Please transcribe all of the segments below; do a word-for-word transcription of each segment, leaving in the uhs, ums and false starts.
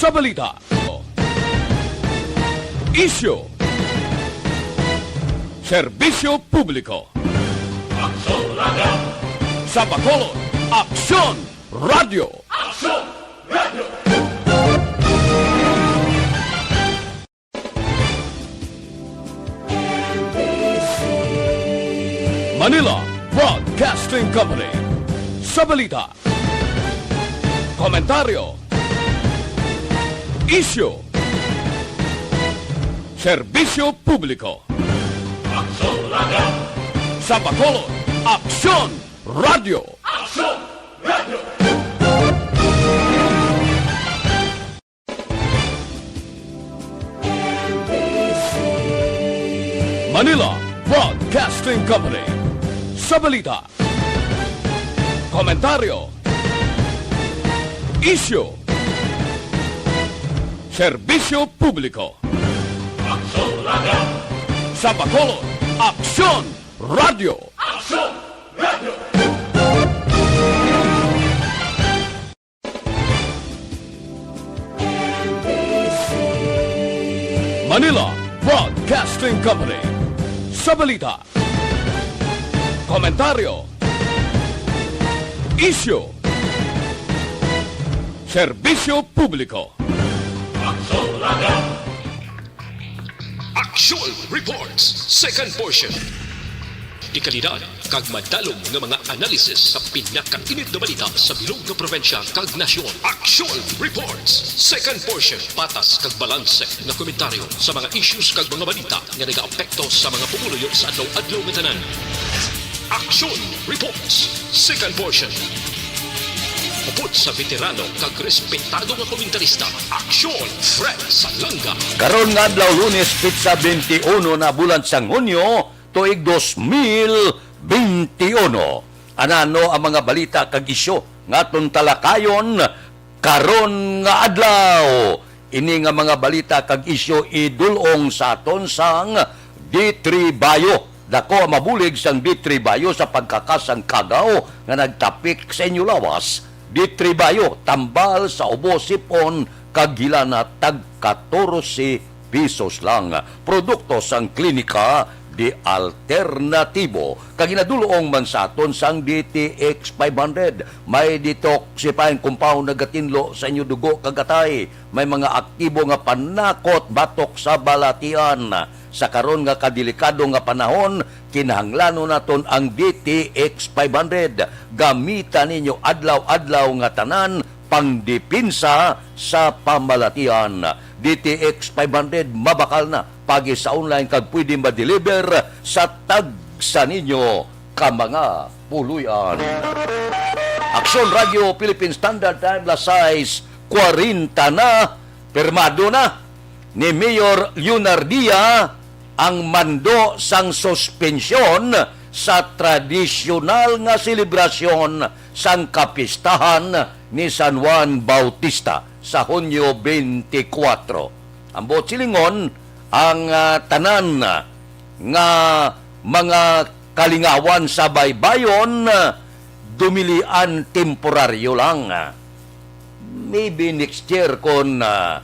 Sa balita, isyu, serbisyo publiko. Sa Bacolod, Aksyon Radio. Manila Broadcasting Company. Sa balita, komentaryo, isyu, serbisyo publiko. Sa Bacolod, Aksyon Radio. Manila Broadcasting Company. Sa balita, komentaryo, isyu, serbisyo publiko. Sa Bacolod, Aksyon Radio. Manila Broadcasting Company. Sa balita, komentaryo, isyu, serbisyo publiko. Aksyon Reports, second portion. Dekalidad kag madalom nga mga analisis sa pinakainit nga balita sa bilog nga probinsya kag nasyon. Aksyon Reports, second portion. Patas kag balanse nga komentaryo sa mga issues kag mga balita nga nagaapekto sa mga pumuluyo sa adlaw-adlaw nga tanan. Aksyon Reports, second portion. Upod sa veterano kag respetado nga komentarista, Aksyon Fred Salanga. Karon nga adlaw, Lunes, petsa twenty-one na bulan sang Hunyo, tuig dos mil twenty-one. Anano ang mga balita kag isyu nga aton talakayon karon nga adlaw? Ini nga mga balita kag isyu idul-ong sa aton sang D three Bayo. Dako ang mabulig sang D three Bayo sa pagkakasang kagaw nga nagtapik sa inyo lawas. D three Bayo, tambal sa ubo, sipon, kag hilana, tag katorse pesos lang. Produkto sang Klinika de Alternatibo, kag ginadul-ong man sa aton sang D T X five hundred. May detoxifying compound nagatinlo sa inyo dugo kag atay. May mga aktibo nga panakot batok sa balatian. Sa karon nga kadelikado nga panahon, kinahanglanon naton ang D T X five hundred. Gamita ninyo adlaw-adlaw nga tanan pangdepensa sa pamalatian. D T X five hundred mabakal na, paagi sa online kag pwede ma-deliver sa tagsa ninyo ka mga puloy-an. Aksyon Radio Philippine Standard Time, las sais kwarenta na, pirmado na ni Mayor Leonardia ang mando sang suspensyon sa tradisyonal nga selebrasyon sang kapistahan ni San Juan Bautista sa Hunyo twenty-four. Ang buot silingon, ang, ah, tanan nga mga kalingawan sa baybayon, ah, dumilian temporaryo lang. Maybe next year, kon, ah,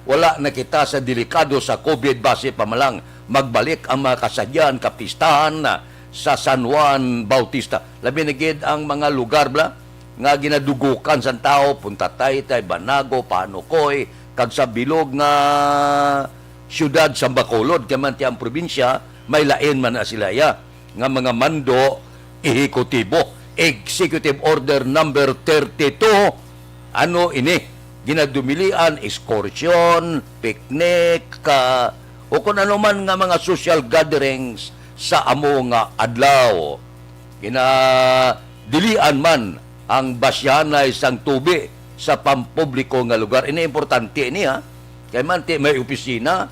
wala na kita sa delikado sa COVID, basi pa man lang magbalik ang mga kasadyan, kapistahan, ah, sa San Juan Bautista. Labi na gid ang mga lugar, bala, nga ginadugukan sang tawo, Punta Taytay, Banago, Panukoy, kag sa bilog nga siyudad sang Bacolod, kay man ti ang probinsya, may lain man na sila, ya, nga mga mando ehekutibo. Executive Order Number thirty-two, ano ini? Ginadumilian, ekskursyon, picnic, ka, o kung ano man nga mga social gatherings sa amo nga adlaw. Ginadilian man ang basyahanay sang tubi sa pampubliko nga lugar. Ini importante ini, ha. Kay man ti may opisina,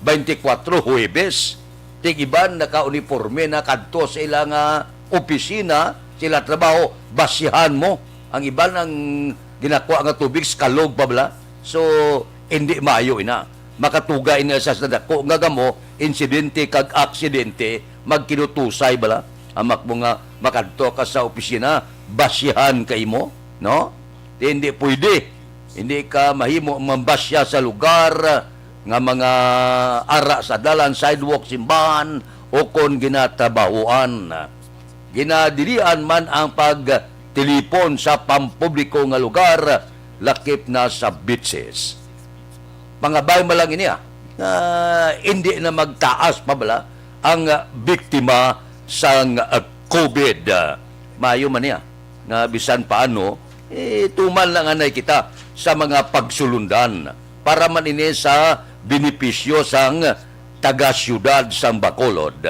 twenty-four Huwebes, tig iban naka-uniforme na kadto sa ila nga opisina, sa ila trabaho, basyahan mo. Ang iban ang ginakuha nga tubig, sa kalog pa bala. So, hindi maayo ina. Makatugay na sa, sa dako nga gamo, insidente kag aksidente, magkinutusay bala. Amak mo nga makadto ka sa opisina, basihan ka imo, no? Di, hindi pwede. Hindi ka mahimo mambasya sa lugar nga mga ara sa dalan, sidewalk, simbahan, o kon ginatrabahoan. Ginadilian man ang pagtilipon sa pampubliko nga lugar, lakip na sa beaches. Pangabay man lang ini, ah, nga hindi na magtaas pa bala ang, ah, biktima sang, ah, COVID. Ah, maayo man niya nga bisan paano, eh, tuman lang anay kita sa mga pagsulundan para man ini sa benepisyo sang taga-siyudad sang Bacolod.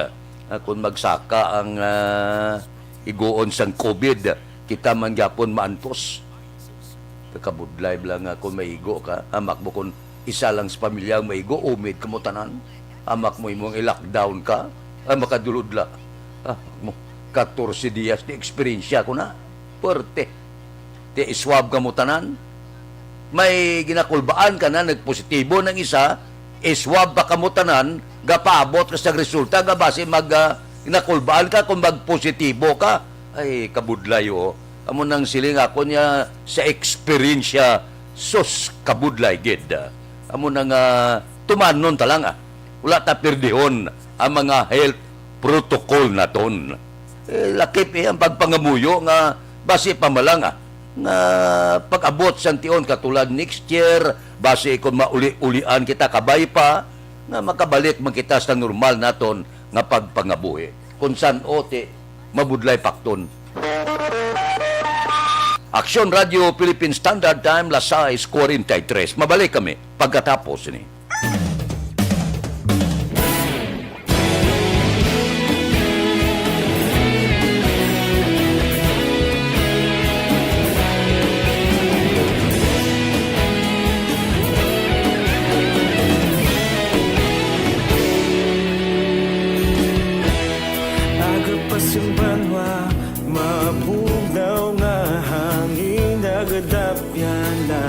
Ah, kung magsaka ang, ah, iguon sang COVID, kita man gyapon maantos. Kakabudlay bala nga kung maigo ka, amak mo kung isa lang sa pamilya ang maigo, umid kamo tanan. Amak mo imong i-lockdown ka, ay makadulod la. Amak mo, katorse dias di eksperyensya ko na. Puwerte. Di iswab kamo tanan. May ginakulbaan ka na, nagpositibo ng isa, iswab pa kamo tanan, gapaabot ka sa resulta, nga basi mag, ah, ginakulbaan ka kung magpositibo ka. Ay, kabudlay, oh. Amo nang siling ako niya sa eksperyensya, sus, kabudlay gid. Amo na nga tumanon ta lang, ah. Wala ta pirdihon ang mga health protocol naton. Eh, lakip, eh, ang pagpangamuyo nga basi pa man lang, ah, nga pag-abot sang tion katulad next year, basi kung mauli-ulian kita kabay pa, nga makabalik man kita sa normal naton nga pagpangabuhi. Kung san-o ti mabudlay pakton. Aksyon Radio Philippine Standard Time, las sais cuarenta y tres. Mabalik kami pagkatapos ni. Aga pa sing banwa, mabugnaw nga hangin nagadapyan na.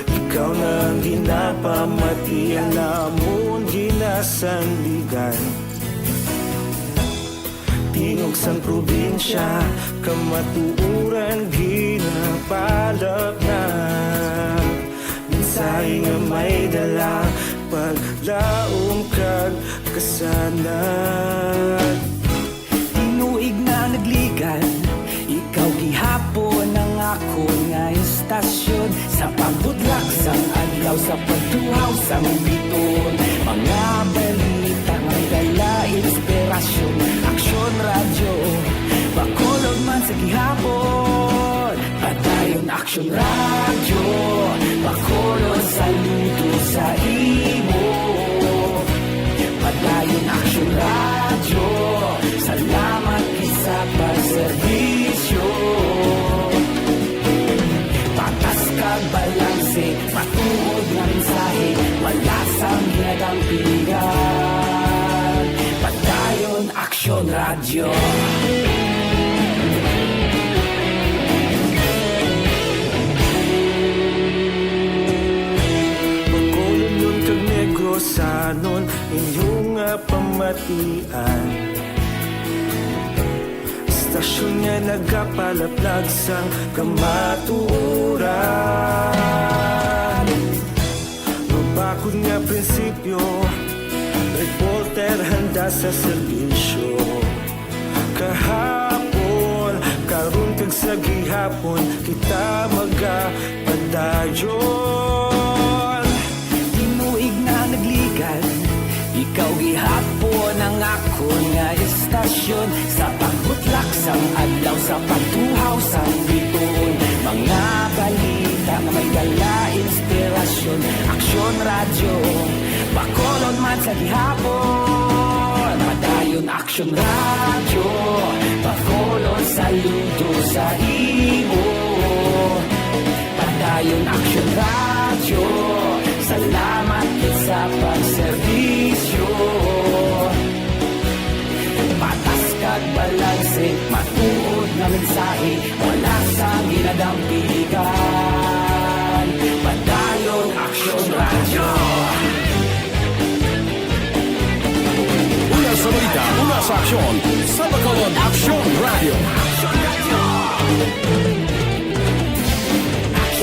Ikaw na ang ginapamati, ang amon ginasandigan. Tingog sang probinsya, kamatuoran ginapalapnag. Mensahe nga may dala, paglaom kag kasanag. Tinuig na nagligad, ikaw gihapon ang akon nga istasyon. Sa pagbudlak sang adlaw, sa pagtuhaw sang bituon, mga balita nga may dala inspirasyon. Aksyon Radyo, Bacolod man sa gihapon. Padayon Aksyon Radyo, Bacolod, saludo sa imo. Padayon Aksyon Radyo, salamat gid sa pagserbisyo. Patas kag balanse, matuod nga mensahe, wala sang ginadampigan. Padayon Aksyon Radyo. Bacolod kag Negrosanon, inyo nga pamatian. Istasyon nga nagapalaplag sang kamatuoran. Mabakod nga prinsipyo, reporter handa sa serbisyo. Kahapon, karon kag sa gihapon, kita magapadayon. Tinuig na nagligad, ikaw gihapon ang akon nga istasyon. Sa pagbutlak sang adlaw, sa pagtuhaw sang bituon, mga balita nga may dala inspirasyon. Aksyon Radyo, Bacolod man sa gihapon. Padayon Aksyon Radyo, Bacolod, saludo sa imo. Padayon Aksyon Radyo, salamat gid sa pagserbisyo. Patas kag balanse, matuod nga mensahe, wala sang ginadampigan. Padayon Aksyon Radyo. Una sa balita, una sa aksyon, sa Bacolod Aksyon Radyo.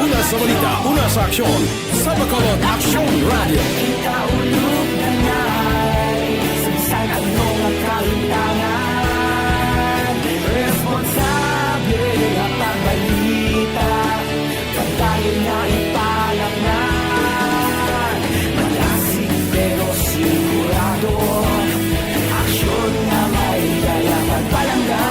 Una Balita, una sa aksyon, sa Bacolod Aksyon Radio. Kita ulog na nai, sa bisan ano nga kalintangan, responsable nga pagbalita, pagdayon nga ipalatnan, malasig pero sigurado. Aksyon nga may dala pagpalangga.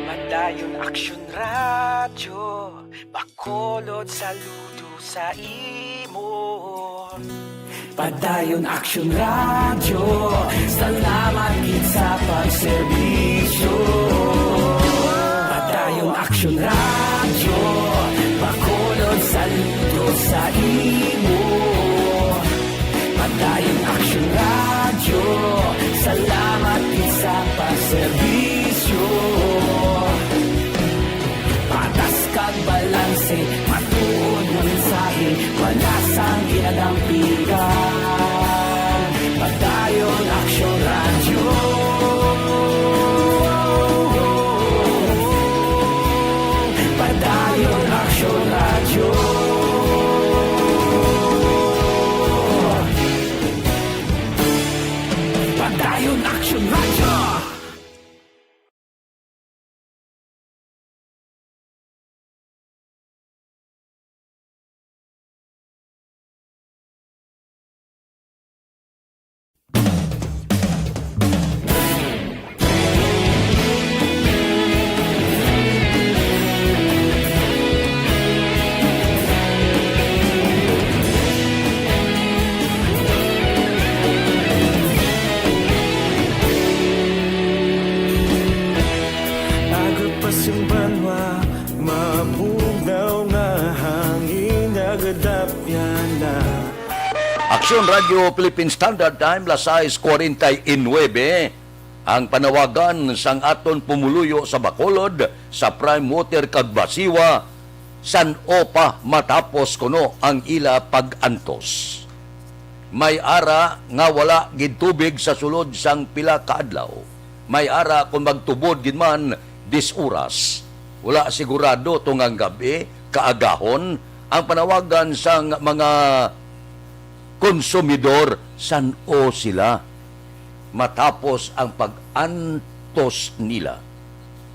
Padayon Aksyon Radyo. Bacolod, saludo sa imo. Padayon Aksyon Radyo, salamat gid sa pagserbisyo. Padayon Aksyon Radyo, Bacolod, saludo sa imo. Padayon Aksyon Radyo, salamat gid sa pagserbisyo. Patas kag balanse, matuod nga mensahe, wala sang ginadampigan. Padayon Aksyon Radyo. Padayon Aksyon Radyo. Padayon Aksyon Radyo. Agod pa sing banwa, mabugnaw nga hangin nga gadapyan na. Aksyon Radyo Philippine Standard Time, las sais cuarenta y nueve. Ang panawagan sang aton pumuluyo sa Bacolod, sa Prime Water kag Basiwa, san-o pa matapos kuno ang ila pag-antos. May ara nga wala gid tubig sa sulod sang pila ka adlaw. May ara kon magtubod gid man diyes oras. Wala sigurado tungang gab-i, kaagahon, ang panawagan sang mga konsumidor san-o sila matapos ang pag-antos nila.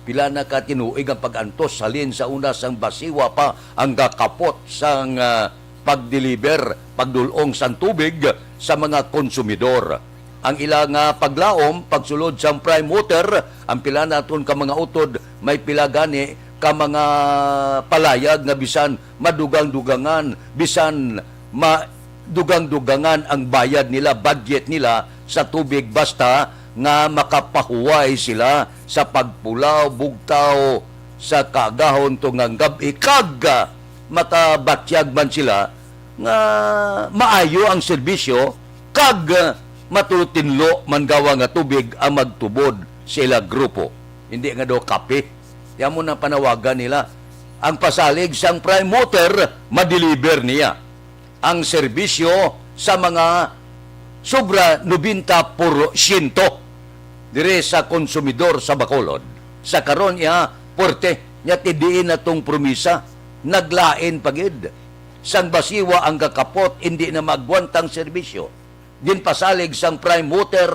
Pila na ka tinuig ang pag-antos halin sa una sang Basiwa pa ang gakapot sang, ah, pag-deliver, pagdul-ong sang tubig sa mga konsumidor. Ang ila nga paglaom, pagsulod sang Prime Water, ang pila naton ka mga utod, may pila gani ka mga palayag nga bisan madugang-dugangan, bisan ma-, dugang-dugangan ang bayad nila, budget nila sa tubig, basta nga makapahuway sila sa pagpulaw, bugtaw sa kaagahon tungang gab-i, kag, ah, makabatyag man sila nga maayo ang serbisyo, kag, ah, matutinlo man gawa nga tubig ang magtubod sa ila grupo. Hindi nga daw kape. Amo na panawagan nila. Ang pasalig sang Prime Water, madeliver niya ang serbisyo sa mga sobra nobenta porsyento diri sa konsumidor sa Bacolod. Sa karon, iya, puwerte niya, ti diin na tong promisa, naglain pa gid. Sang Basiwa ang gakapot, hindi na maagwanta ang serbisyo. Ginpasalig sang Prime Water,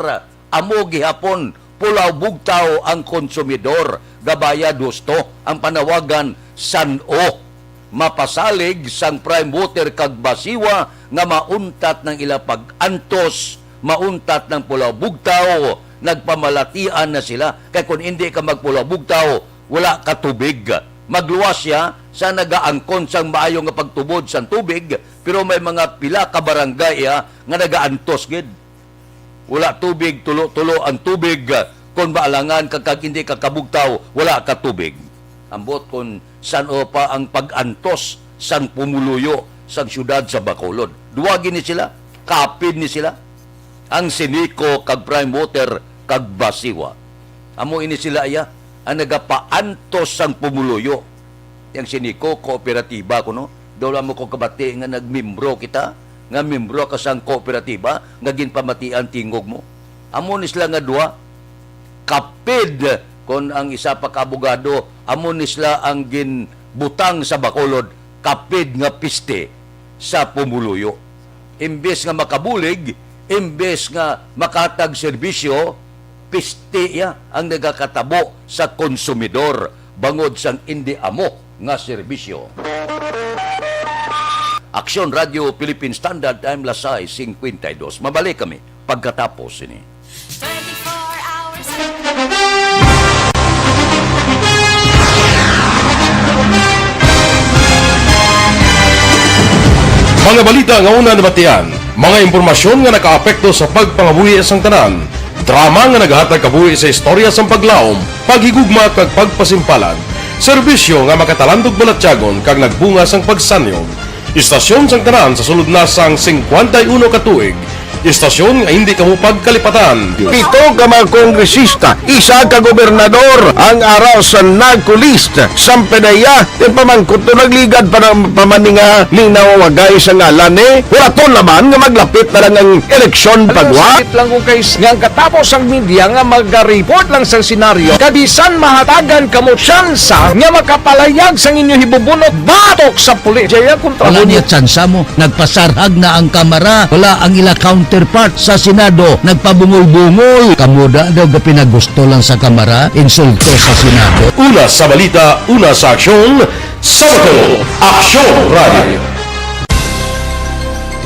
amo gihapon, pulaw bugtaw ang konsumidor, gabayad husto ang panawagan, san-o. Mapasalig sang Prime Water kag Basiwa nga mauntat ng ila pag-antos, mauntat ng pulaw bugtaw, nagpamalatian na sila. Kay kung hindi ka magpulaw bugtaw, wala ka tubig. Magluwas siya sa nagaangkon sang maayo nga pagtubod sang tubig, pero may mga pila ka barangay, ah, nga nagaantos gid. Wala tubig, tulo-tulo ang tubig. Kon maalangan ka kag hindi ka kabugtaw, wala ka tubig. Ambot kon san-o pa ang pag-antos sang pumuluyo sang siyudad sa Bacolod. Duwa gini sila, kapin ni sila. Ang Sinico kag Prime Water kag Basiwa. Amo ini sila, iya, ang nagapaantos sang pumuluyo. Yang siniko, kooperatiba ko, no? Daw lang mo ko kabati nga nagmembro kita, nga membro ka sang kooperatiba, nga ginpamatian tingog mo. Amo ni sila nga duha, kapid, kon ang isa pa ka abogado, amo ni sila ang ginbutang sa Bacolod, kapid nga piste sa pumuluyo. Imbes nga makabulig, imbes nga makatag serbisyo, piste iya ang nagakatabo sa konsumidor bangod sang indi amo nga serbisyo. Aksyon Radio Philippine Standard Time, las sais cincuenta y dos. Mabalik kami pagkatapos sini. Twenty-four hours. Mga balita nga una nabatian, mga impormasyon nga nakaapekto sa pagpangabuhi sang tanan, drama nga nagahatag kabuhi sa istorya sang paglaom, paghigugma kag pagpasimpalan, serbisyo nga makatalandog balatyagon kag nagbunga sang pagsanyog. Istasyon sang tanan sa sulod na sang singkwenta y uno ka tuig, istasyon nga hindi kamo pagkalipatan. Pito ka mga kongresista, isa ka gobernador ang ara sa narco list. Sampanaya, ipamangkot to, nagligad pa ng pamaninga ni nawagay sa ngalan ni Huraton naman nga maglapit na lang ang eleksyon pagwa. Sakit lang kung kay nga ang katapos ang media nga mag-report lang sa senaryo, kabisan mahatagan kamo tsansa nga makapalayag sang inyo hibubunot batok sa pulis. Jaya kontra Wala mo. Niya tsansa mo. Nagpasarhag na ang Kamara. Wala ang ila counterpart sa Senado. Nagpabungol-bungol. Kamo da daw gapinagusto lang sa Kamara. Insulto sa Senado. Una sa balita, una sa aksyon, sa Bacolod, Aksyon Radio.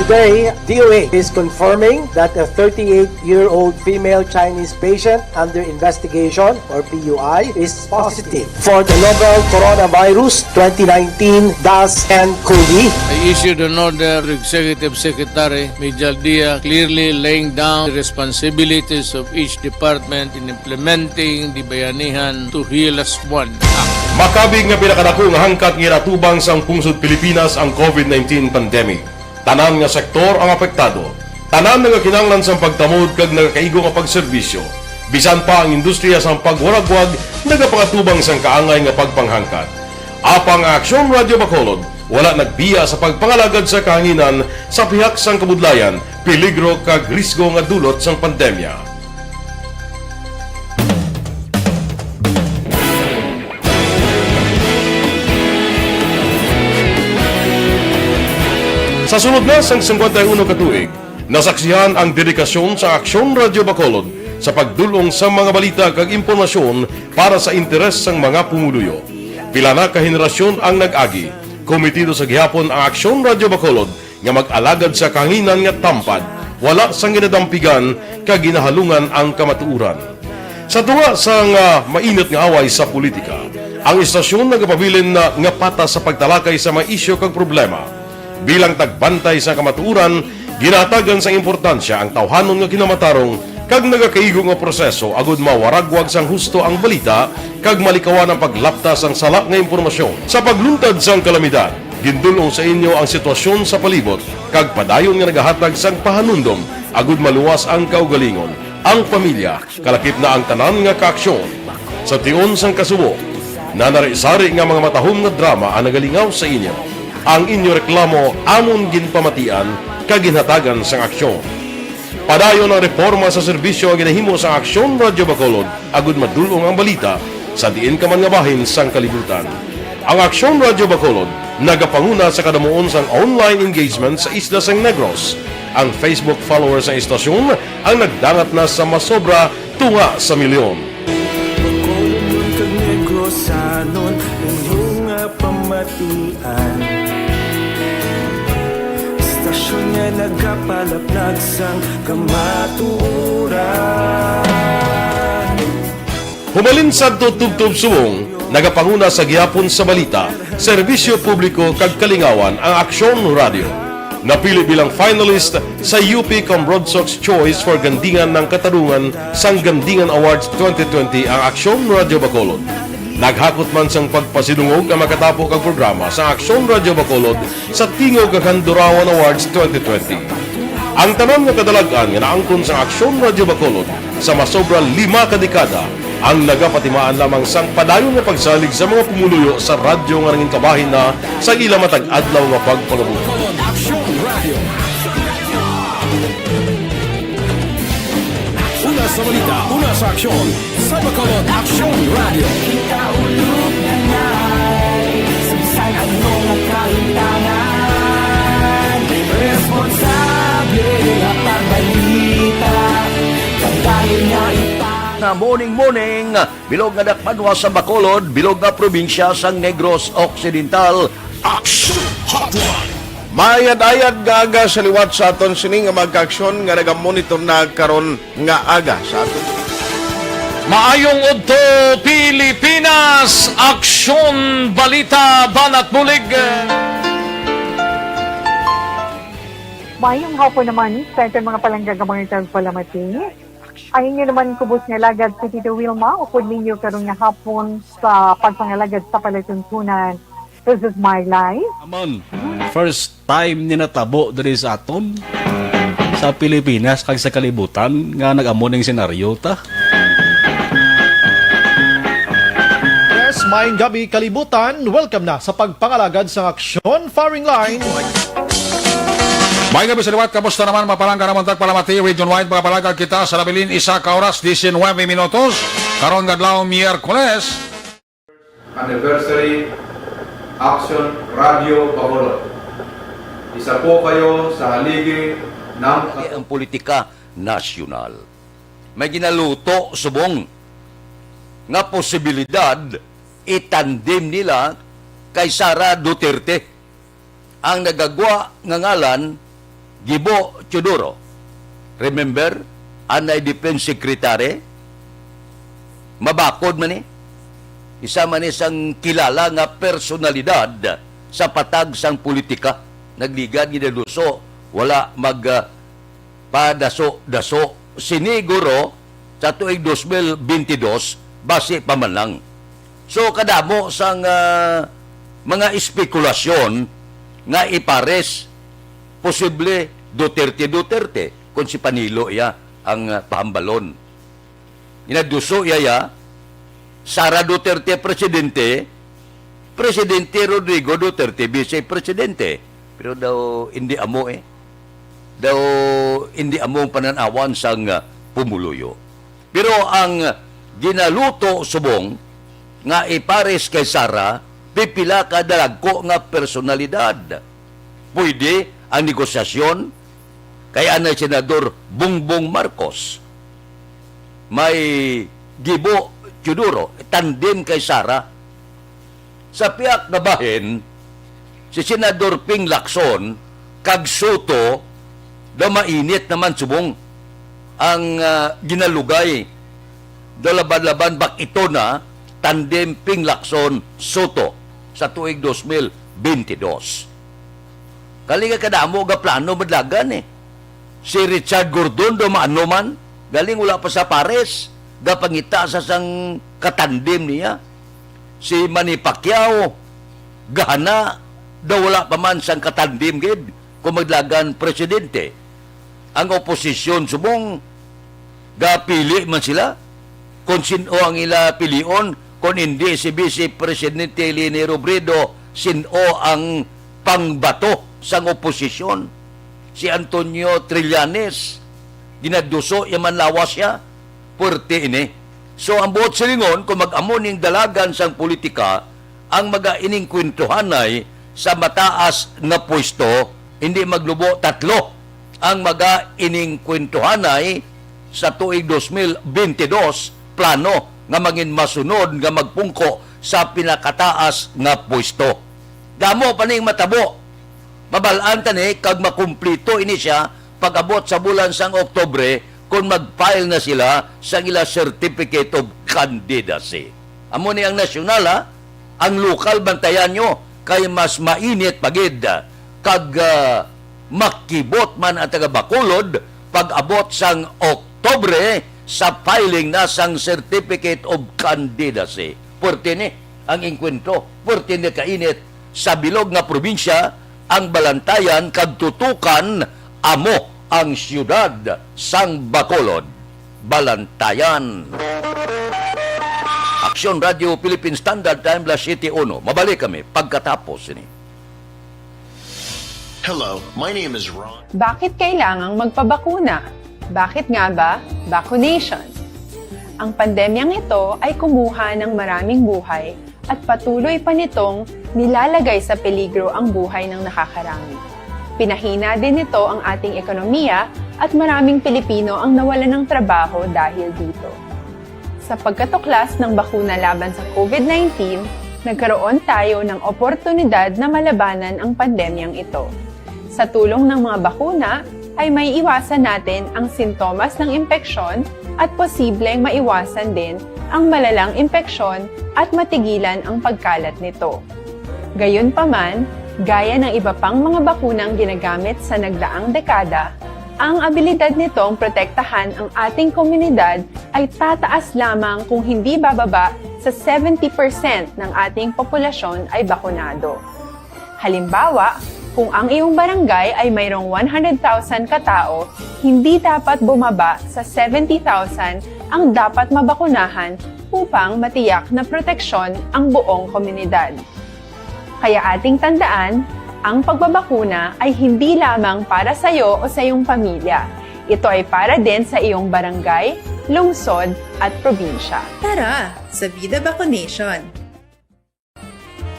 Today, D O H is confirming that a thirty-eight-year-old female Chinese patient under investigation, or P U I, is positive for the novel Coronavirus twenty nineteen dash nine COVID. I issued an order to Executive Secretary Mijal Dia, clearly laying down the responsibilities of each department in implementing the Bayanihan to Heal Us One Act. Makabig nga pinakadako nga hangkat nga ginatubang sang pungsod Pilipinas ang COVID nineteen pandemic. Tanan nga sektor ang apektado. Tanan nagakinahanglan sang pagtamod kag nagakaigo nga pagserbisyo. Bisan pa ang industriya sang pagwaragwag nagapangatubang sang kaangay nga pagpanghangkat. Apang ang Aksyon Radio Bacolod wala nagbiya sa pagpangalagad sa kahanginan sa pihak sang kabudlayan, peligro kag risgo nga dulot sang pandemya. Sa sulod na sang singkwenta y uno ka tuig, nasaksihan ang dedikasyon sa Aksyon Radio Bacolod sa pagdul-ong sa mga balita kag impormasyon para sa interes sang mga pumuluyo. Pila na ka henerasyon ang nag-agi. Komitido sa gihapon ang Aksyon Radio Bacolod nga mag-alagad sa kahanginan nga tampad, wala sang ginadampigan kag ginahalungan ang kamatuoran. Sa tunga sang, ah, mainit nga away sa politika, ang istasyon nagapabilin na nga patas sa pagtalakay sa mga isyu kag problema. Bilang tagbantay sa kamatuoran, ginahatagan sang importansya ang tawhanon nga kinamatarong kag nagakaigo nga proseso agud mawaragwag sang husto ang balita kag malikawan ang paglapta sang sala nga impormasyon. Sa pagluntad sang kalamidad, gindul-ong sa inyo ang sitwasyon sa palibot kag padayon nga nagahatag sang pahanumdom agud maluwas ang kaugalingon, ang pamilya, kalakip na ang tanan nga kaaksyon. Sa tion sang kasubo, nanari-sari nga mga matahom nga drama ang nagalingaw sa inyo. Ang inyo reklamo amon ginpamatian kag ginhatagan sang aksyon. Padayon ang reporma sa serbisyo nga ginahimo sang Aksyon Radyo Bacolod agud madul-ong ang balita sa diin ka man nga bahin sang kalibutan. Ang Aksyon Radyo Bacolod nagapanguna sa kadamuon sang online engagement sa isla sang Negros. Ang Facebook followers sang istasyon ang nagdangat na sa masobra tunga sa milyon. Bacolod kag Negrosanon, inyo nga pamatian. Istasyon nga nagapalaplag sang kamatuoran. Humalin sadto tubtob subong, nagapanguna sa gihapon sa balita, serbisyo publiko kag kalingawan ang Aksyon Radyo. Napili bilang finalist sa U P Comrodsocs Choice for Gandingan ng Katarungan sang Gandingan Awards twenty twenty ang Aksyon Radyo Bacolod. Naghakot man sang pagpasidungog ang makatapo kag programa sa Aksyon Radyo Bacolod sa Tingog kag Handurawan Awards twenty twenty. Ang tanan nga kadalag-an nga naangkon sa Aksyon Radyo Bacolod sa masobra lima ka dekada Ang nagapatimaan lamang sang padayon nga pagsalig sa mga pumuluyo sa radyo nga nangin kabahin na sa ila matag adlaw nga pagpangabuhi. Bacolod Aksyon Radio. Una sa balita, una sa aksyon, sa Bacolod Aksyon Radio. Kita ulog na nai, saysay ano nga kahintangan, responsable nga pagbalita, padayon nga ita- Na morning, morning, bilog nga dakbanwa sa Bacolod, bilog nga probinsya sang Negros Occidental. Action Hotline. Maayad-ayad nga aga sa liwat sa aton sini nga mga kaaksyon nga nagamonitor na karon nga aga sa aton. Maayong udto, Pilipinas! Aksyon, balita, banat bulig. Maayong hapon naman sa aton mga palangga nga mga tagpalamati. Ang inyo naman kubos nga alagad si Tito Wilma, upod ninyo karon nga hapon sa pagpangalagad sa palatuntunan. This is my life. Amon, first time ni natabo diri sa aton, sa Pilipinas kag sa kalibutan, nga nag-amo ning senaryo ta. Yes, maayong gabi, kalibutan. Welcome na sa pagpangalagad sang aksyon, firing line. May gabi sa liwat, kamusta naman, mga palangga namon tagpalamati? Region-wide, mga palangga, kita sa nabilin, isa ka oras, diecinuebe minutos. Karon nga adlaw, Miyerkules. Anniversary Action Radio Bacolod. Isa po kayo sa haligi ng Lagi ang politika nasyonal. May ginaluto subong nga posibilidad itandem nila kay Sara Duterte. Ang nagagwa nga ngalan, Gibo Teodoro. Remember, anay defense secretary, mabakod man ni. Isa man ni sang kilala nga personalidad sa patag sang politika. Nagligad, ginaduso, wala mag, ah, padaso-daso. Sini guro sa tuig dos mil bentidós, basi pa man lang. So, kadamo sang, ah, mga espekulasyon nga ipares, posible Duterte, Duterte, kung si Panilo iya ang, ah, pahambalon. Ginaduso iya ya, Sara Duterte presidente, Presidente Rodrigo Duterte vice presidente. Pero daw hindi amo eh. Daw hindi amo ang pananawan sang, ah, pumuluyo. Pero ang ginaluto subong nga ipares kay Sara, pipila ka dalagko nga personalidad. Pwede ang negosasyon kay anay Senador Bongbong Marcos. May Gibo Teodoro, tandem kay Sara. Sa pihak nga bahin, si Senador Ping Lacson kag Soto daw mainit naman subong ang, ah, ginalugay. Daw laban-laban bak ito na tandem Ping Lacson Soto sa tuig dos mil bentidós. Kali nga kadamo ga plano madlagan eh. Si Richard Gordon daw maano man, galing wala pa sa pares, gapangita sa sang katandem niya. Si Manny Pacquiao, gahana, daw wala pa man sang katandem gid kung maglagan presidente. Ang oposisyon subong, gapili man sila kung sin-o ang ila pilion, kung hindi si Vice Presidente Leni Robredo, sin-o ang pangbato sang oposisyon. Si Antonio Trillanes, ginaduso iya man lawas siya, puwerte ini. So, ang buot silingon, kung mag-amo ning dalagan sang politika, ang maga-inengkwentrohanay sa mataas nga pwesto, hindi maglubo tatlo ang maga-inengkwentrohanay sa tuig dos mil bentidós, plano nga mangin masunod nga magpungko sa pinakataas nga pwesto. Damo pa ning matabo. Mabal-an ta ni kag makumplito ini siya pag-abot sa bulan sang Oktubre, kon mag-file na sila sang ila Certificate of Candidacy. Amo ni ang nasyonal, ha? Ang lokal, bantayan nyo, kay mas mainit pa gid, kag, ah, makibot man ang taga Bacolod pag-abot sang Oktubre sa filing na sang Certificate of Candidacy. Puwerte ni ang engkwentro, puwerte ni kainit sa bilog nga probinsya ang Balantayan kag tutukan amo ang siyudad sang Bacolod, Balantayan. Aksyon Radio Philippine Standard Time, las siyete uno. Mabalik kami pagkatapos sini. Hello, my name is Ron. Bakit kailangang magpabakuna? Bakit nga ba vaccination? Ang pandemyang ito ay kumuha ng maraming buhay at patuloy pa nitong nilalagay sa peligro ang buhay ng nakakarami. Pinahina din nito ang ating ekonomiya at maraming Pilipino ang nawalan ng trabaho dahil dito. Sa pagkatuklas ng bakuna laban sa COVID nineteen, nagkaroon tayo ng oportunidad na malabanan ang pandemyang ito. Sa tulong ng mga bakuna, ay may iwasan natin ang sintomas ng impeksyon at posibleng maiwasan din ang malalang impeksyon at matigilan ang pagkalat nito. Gayunpaman, gaya ng iba pang mga bakunang ginagamit sa nagdaang dekada, ang abilidad nitong protektahan ang ating komunidad ay tataas lamang kung hindi bababa sa seventy percent ng ating populasyon ay bakunado. Halimbawa, kung ang iyong barangay ay mayroong one hundred thousand katao, hindi dapat bumaba sa seventy thousand ang dapat mabakunahan upang matiyak na proteksyon ang buong komunidad. Kaya ating tandaan, ang pagbabakuna ay hindi lamang para sa iyo o sa iyong pamilya. Ito ay para din sa iyong barangay, lungsod, at probinsya. Tara, sa Vida Vaccination!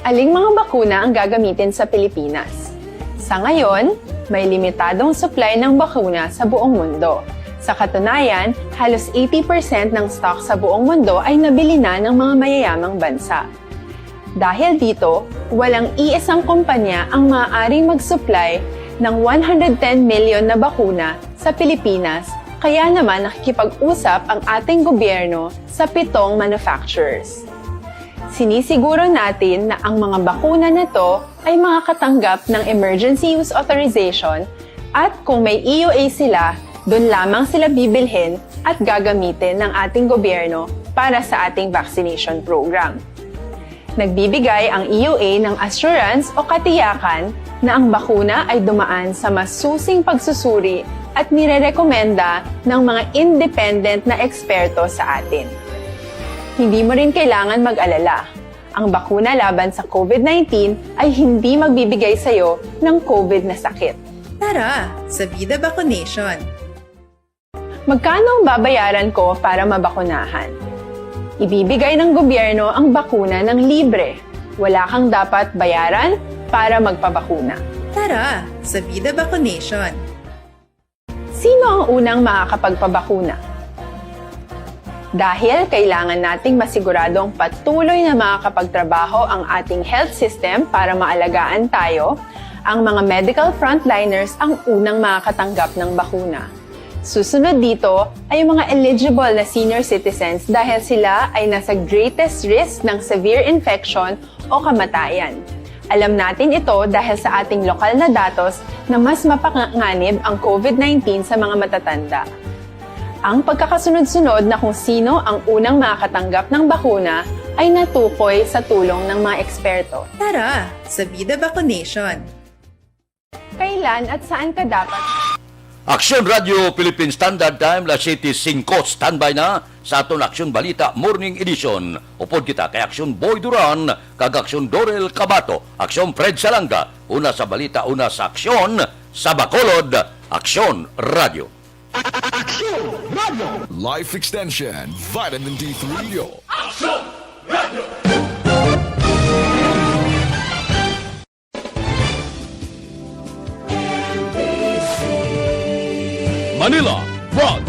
Aling mga bakuna ang gagamitin sa Pilipinas? Sa ngayon, may limitadong supply ng bakuna sa buong mundo. Sa katunayan, halos eighty percent ng stock sa buong mundo ay nabili na ng mga mayayamang bansa. Dahil dito, walang iisang kumpanya ang maaaring mag-supply ng one hundred ten million na bakuna sa Pilipinas, kaya naman nakikipag-usap ang ating gobyerno sa pitong manufacturers. Sinisiguro natin na ang mga bakuna na to ay makakatanggap ng emergency use authorization at kung may E U A sila, doon lamang sila bibilhin at gagamitin ng ating gobyerno para sa ating vaccination program. Nagbibigay ang E U A ng assurance o katiyakan na ang bakuna ay dumaan sa masusing pagsusuri at nirerekomenda ng mga independent na eksperto sa atin. Hindi mo rin kailangan mag-alala. Ang bakuna laban sa COVID nineteen ay hindi magbibigay sa iyo ng COVID na sakit. Tara, sa Vida Vaccination! Magkano ang babayaran ko para mabakunahan? Ibibigay ng gobyerno ang bakuna ng libre. Wala kang dapat bayaran para magpabakuna. Tara, sa Vida Vaccination! Sino ang unang makakapagpabakuna? Dahil kailangan nating masiguradong patuloy na makakapagtrabaho ang ating health system para maalagaan tayo, ang mga medical frontliners ang unang makakatanggap ng bakuna. Susunod dito ay ang mga eligible na senior citizens dahil sila ay nasa greatest risk ng severe infection o kamatayan. Alam natin ito dahil sa ating lokal na datos na mas mapanganib ang COVID nineteen sa mga matatanda. Ang pagkakasunod-sunod na kung sino ang unang makakatanggap ng bakuna ay natukoy sa tulong ng mga eksperto. Tara, sa Vida Vaccination! Kailan at saan ka dapat Aksyon Radio Philippine Standard Time, las siyete singko, standby na sa aton Aksyon Balita Morning Edition. Upod kita kay Aksyon Boy Duran kag Aksyon Dorel Cabato, Aksyon Fred Salanga, una sa balita, una sa aksyon, sa Bacolod, Aksyon Radio. Aksyon Radio. Life Extension, Vitamin D three. Aksyon Radio. Manila, Broad